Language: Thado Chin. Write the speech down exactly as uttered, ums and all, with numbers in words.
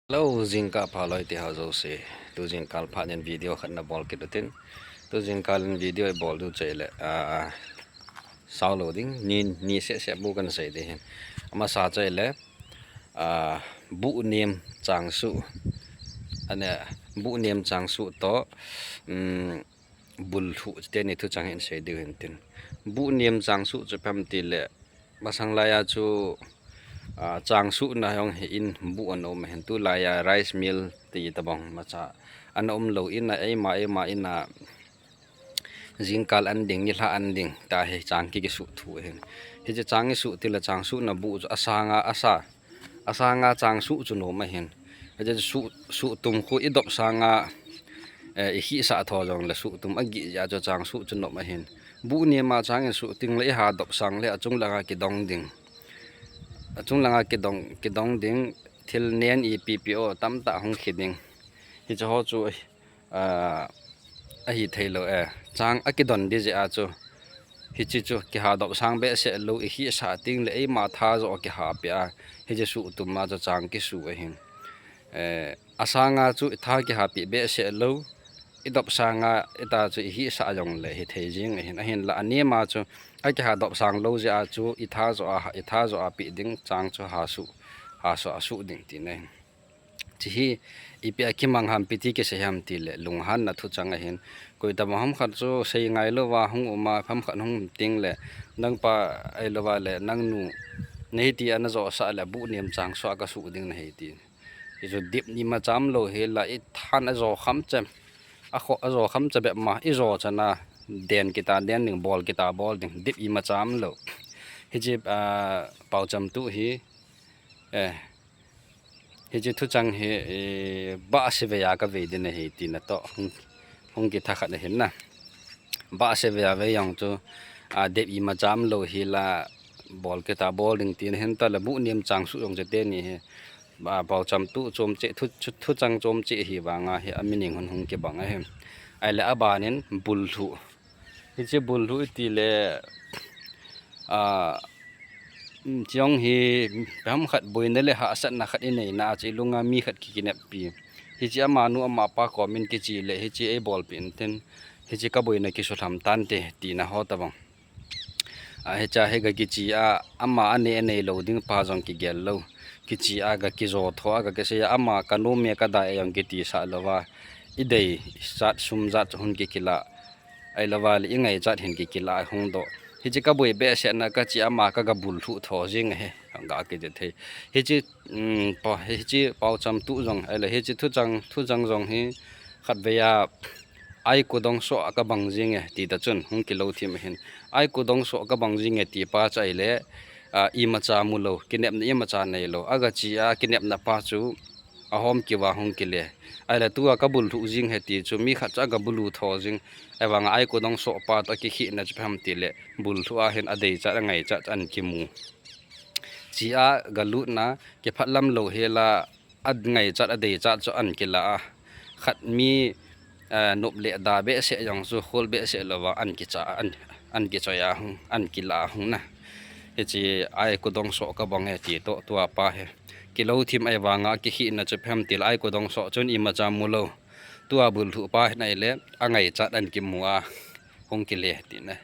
Hello, jingkah pha loi te ho jouse. Tu jingkah pha nin video khat na bol kit utin. Tu jingkah in video i bol diu chu ahile, ah, sao lou ding, ni, ni seh seh bu kan sei ding ahin. Amasa chu ahile, ah, buh nem chang suh. Ahile, buh nem chang suh toh, um, bulhuh teni thuchang hin sei diu hin tin. Buh nem chang suh chu ipi ham itile, masang laiya chu, ah, chang suhna jong hi in buh ana um ahin, tulaiya rice mill ti tabang macha ana um lou in a, eima, eima in a jingkah an ding, nilhah an ding, tia hi chang ki, kisuh thu ahin. Hiche chang isuh tile chang suhna buh chu asanga, asa, asanga chang suh chu nom ahin. Hiche suh, suh tum khu i dop sanga, eh, i hihsah tho jongle suh tum agih jeh a chu chang suh chu nom ahin. Buh nem a chang in suh tengle i ha dop sang le achung langa kidong ding. Achung langa kidong, kidong ding thil nen ipi pi o tamtah hung khi ding. Hiche ho chu, ah, ahi thei lou e. Chang akidon ding jeh a chu. Hiche chu kiha dop sang behseh lou, i hihsah tengle eima tha joh kiha peh a. Hiche suh tum a chu chang kisuh ahin. Eh, asanga chu i tha kiha peh behseh lou. I dop sanga i tha chu i hihsah jongle hithei jing ahin. Ahinla anem a chu akiha dop sang lou jeh a chu i tha joh a, i tha joh a peh ding chang chu ha suh, ha suh a suh ding tina ahin. Hiche hi ipi a kimang ham, ipi ti kisei ham tile lunghanna thuchang ahin. Koi tobang ham khat chu sei ngai louva hung um a, ham khat hung um tengle, nang pa ahilouva le nang nu, nahi ti ana joh sah le buh nem chang suh a kasuh ding nahi ti. Hichu dip imacha umlou hila i than ajo kham che, akho, ajo kham che bep ma, ijo chan a den kita den ding, bol kita bol ding, dip imacha umlou. Hiche, ah, paocham tuh hi, eh, hiche thuchang hi, eh, bahsevei a kavei ding ahi tina toh hung, hung kitha khat ahin na. Bahsevei a vei jong chu, ah, dip imacha umlou hila bol kita bol ding tina ahin, tale buh nem chang suh jong chu teni hi, ah, paocham tuh chom cheh, thu, thu, thuchang chom cheh hi vanga hi a meaning hung, hung kibang ahi. Ahile aban in bulhuh. Hiche bulhuh itile, ah, um, chong hi, ipi ham khat boina le hahsatna khat i neina a chu i lunga mi khat kikineppi. Hiche amanu amapa kom in kiche le, hiche eibolpeh in tin, hiche kaboina kisuhlham tante, tina ho tobang. Ah, hiche hi gakiche a, ama anei, anei lou ding pa jong kigel lou. Kiche a gakijo tho a, gakisei a, ama kanom e kadai e jong kitisah louva. I dei jat sum jat chu hung kikilah. Ahilouva le i ngaichat hin kikilah hung doh. Hiche kaboi behseh na kache ama kagabulhuh tho jing ahi. Gakiti thei. Hiche, um, pa, hiche paocham tuh jong, ahile hiche thuchang, thuchang jong hi khatvei a, ai kudong soh a kabang jing e, tita chun hung kilou thim ahin. Ai kudong soh kabang jing e tipa chu ahile, ah, imacha mulou, kinepna imacha neilou. Agache a kinepna pa chu ahom kiva hung kile. Ahile tua kabulhuh jing e ti chu mi khat chu agabulhu tho jing. Ahivanga ai kudong soh pa toh akikhehna chu ipi ham tile, bulhuh a hin adeichat, angaichat an kimu. Che a galutna, kiphatlam lou hila, angaichat, adeichat chu an kilah a. Khat mi, eh, nop le da behseh jong chu khol behseh louva an kicha, an, an kichoi a hung, an kilah a hung na. Hiche ai kudong soh kabang e ti toh tua pa hi kilou thim ahivanga kikhehna chu ipi ham tile ai kudong soh chun imacha mulou. Tua bulhuh pa hin ahile angaichat an kimu a hung kile tina.